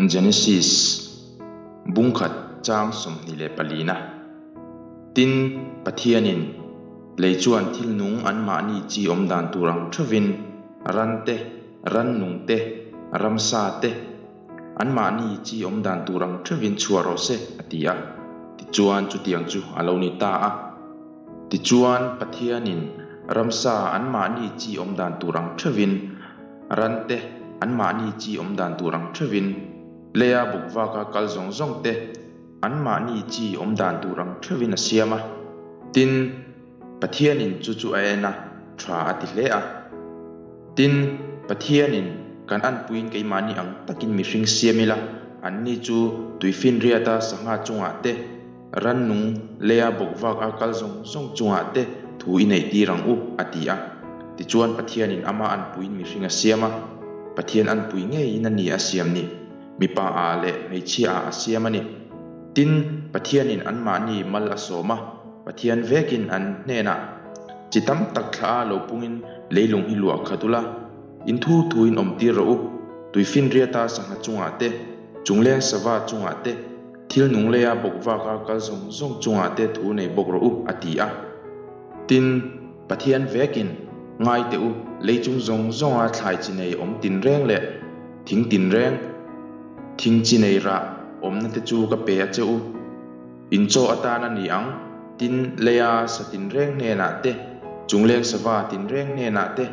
Genesis bungkhat chang 24 na. Tin, Pathianin lei chuan thil nung anmahni chi awm dan tur ang theuhin ran te, rannung te, ramsa te, anmahni chi awm dan tur ang theuhin chhuah rawh se, a ti a. Tichuan chutiang chu a lo ni ta a. Tichuan Pathianin ramsa anmahni chi awm dan tur ang theuhin, ran te anmahni chi awm dan tur ang theuhin, leia bawkvaka kal zawng zawng te anmahni chi awm dan tur ang theuhin a siam a. Tin, Pathianin chu chu a en a, tha a ti hle a. Tin, Pathianin kan anpuiin keimahni ang takin mihring siam ila, anni chu tuifinriata sangha chungah te, Rannung leia bawkvak a kal zawng zawng chungah te thu i neih tir ang u, a ti a. Tichuan Pathianin ama anpuiin mihring a siam a, Pathian anpui ngeiin a ni a siam ni, mipa ah leh hmeichhia ah a siam a ni. Tin, Pathianin anmahni mal a sawm a, Pathian vekin an hnenah, Chi tam tak thla a lo pungin leilung hi luah khat ula, in thu thuin awm tir rawh u, tuifinriata sangha chungah te, chungleng sava chungah te, Thil nung leia bawk vaka kal zawng zawng chungah te thu nei bawk rawh u, a ti a. Tin, Pathian vekin, Ngai teh u, lei chung zawng zawnga thlai chi nei awm tinreng leh thing tinreng, thing chi nei rah awmna te chu ka pe a che u. In chaw atan a ni ang, tin, leia sa tinreng hnenah te, chungleng sava tinreng hnenah te,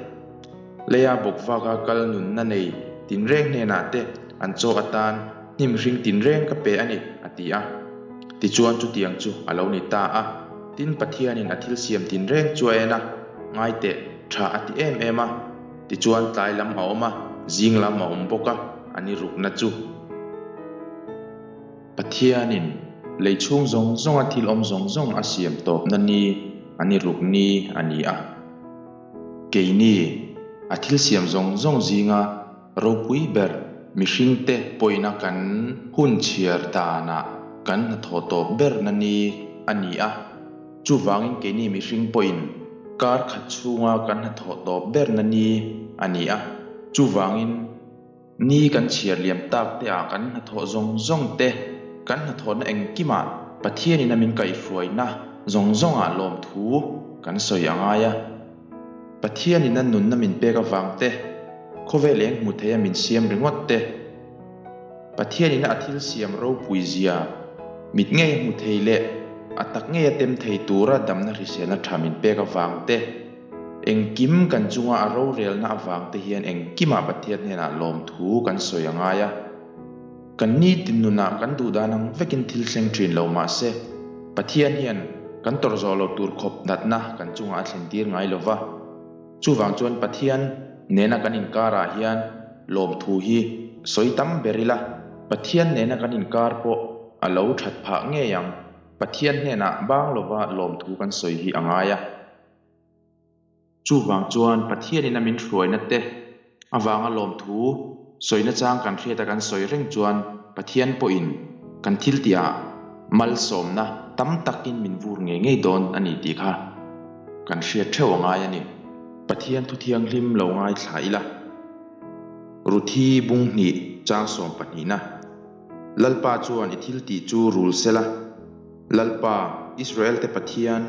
leia bawk vaka kal nunna nei tinreng hnenah te an chaw atan Hnim hring tinreng ka pe a ni, a ti a. Tichuan chutiang chu a lo ni ta a. Tin, Pathianin a thil siam tinreng chu a en a, ngai teh, tha a ti em em a. Tichuan tlai lam a awm a, zing lam a awm bawk a, a ni rukna chu. Pathianin lei chhung zawng zawnga thil awm zawng zawng a siam tawpna ni, a ni ruk ni a ni a. Keini, a thil siam zawng zawng zinga Ropui ber mihringte pawina kan hun chhiar danah kan hnathawh tawp berna ni a ni a, chuvangin keini mihring pawhin kar khat chhunga kan hnathawh tawp berna ni a ni a, chuvangin ni kan chhiar liam tak te ah kan hnathawh zawng zawng te, kan hnathawhna engkimah Pathianin a min kaihhruaina zawng zawngah lawmthu kan sawi a ngai a. Pathianin a nunna min pek avang te, khawvel eng hmu theia min siam ringawt te, Pathianin a thil siam ropui zia mit ngei a hmu thei leh a tak ngei a tem thei tura damna hriselna tha min pek avang te, engkim kan chunga a rorelna avang te hian engkimah Pathian hnenah lawmthu kan sawi a ngai a. Kan nitin nunah kan duh dan ang vekin thil thleng thin lo mah se, Pathian hian kan tawrh zawh loh tur khawp natna kan chungah a thlen tir ngai lo va. Chuvang chuan Pathian nena kan inkarah hian lawmthu hi sawi tam ber ila, Pathian nena kan inkar pawh a lo that phah ngei ang. Pathian hnenah bang lova lawmthu kan sawi hi a ngai a. Chuvang chuan Pathianin a min hruaina te avanga lawmthu sawina chang kan hriata kan sawi reng chuan Pathian pawhin kan thiltihah malsawmna tam takin min vur ngei ngei dawn a ni tih kha kan hriat theuh a ngai a ni. Pathian thu thianghlim lo ngaithla ila. Ruthi bung hnih chang sawm pahnihna. Lalpa chuan i thiltih chu rul sela. Lalpa, Israel-te Pathian,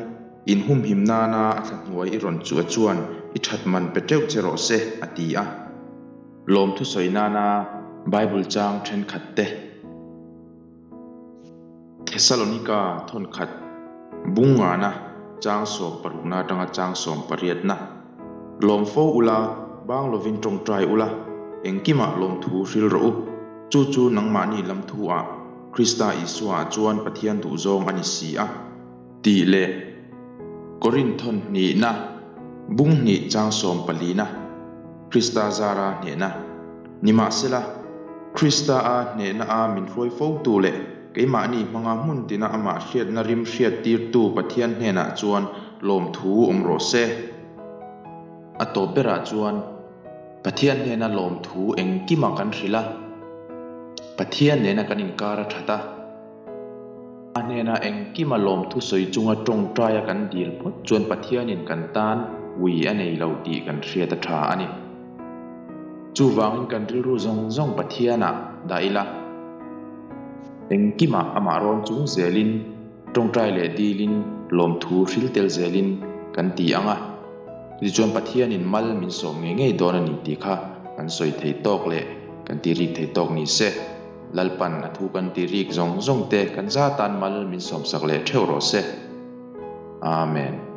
in humhim nana a thla hnuai i rawn chu a chuan i that man pe teuh che rawh se, a ti a. Lawmthu sawi nana Bible chang thenkhat te. Thesalonika thawnkhat bung ngana chang sawm parukna atanga chang sawm pariatna. Lawm fo ula, bang lovin tawngtai ula, engkimah lawmthu hril rawh u. Chu chu nangmahni lam thu-ah Krista Isua chuan Pathian duhzawng a ni si a, tih leh Korinthon hnihna, bung hnih chang sawm palina, Krista zara hnehna. Nimahsela, Krista-a hnehna-a min hruai fotu leh keimahni hmanga hmun tina amah hriatna rim hriattirtu Pathian hnenah chuan lawmthu awm rawh se. A tawp berah chuan Pathian hnena lawmthu engkimah kan hrilh a, Pathian nena kan inkar a that a, a hnena engkima lawmthu sawi chunga tawngtaia kan dil phawt chuan Pathianin kan tan ui a nei lo tih kan hriat a tha a ni. Chuvangin kan rilru zawng zawng Pathianah dah ila. Engkimah amah rawn chung zelin, tawngtai leh dilin, lawmthu hril tel zelin kan ti ang a. Tichuan Pathianin mal min sawm ngei ngei dawn a ni tih kha kan sawi thei tawk leh kan ti rik thei tawk ni se. Lalpan a thu kan ti rik zawng zawng te kan za tan mal min sawmsak leh theuh rawh se. Amen.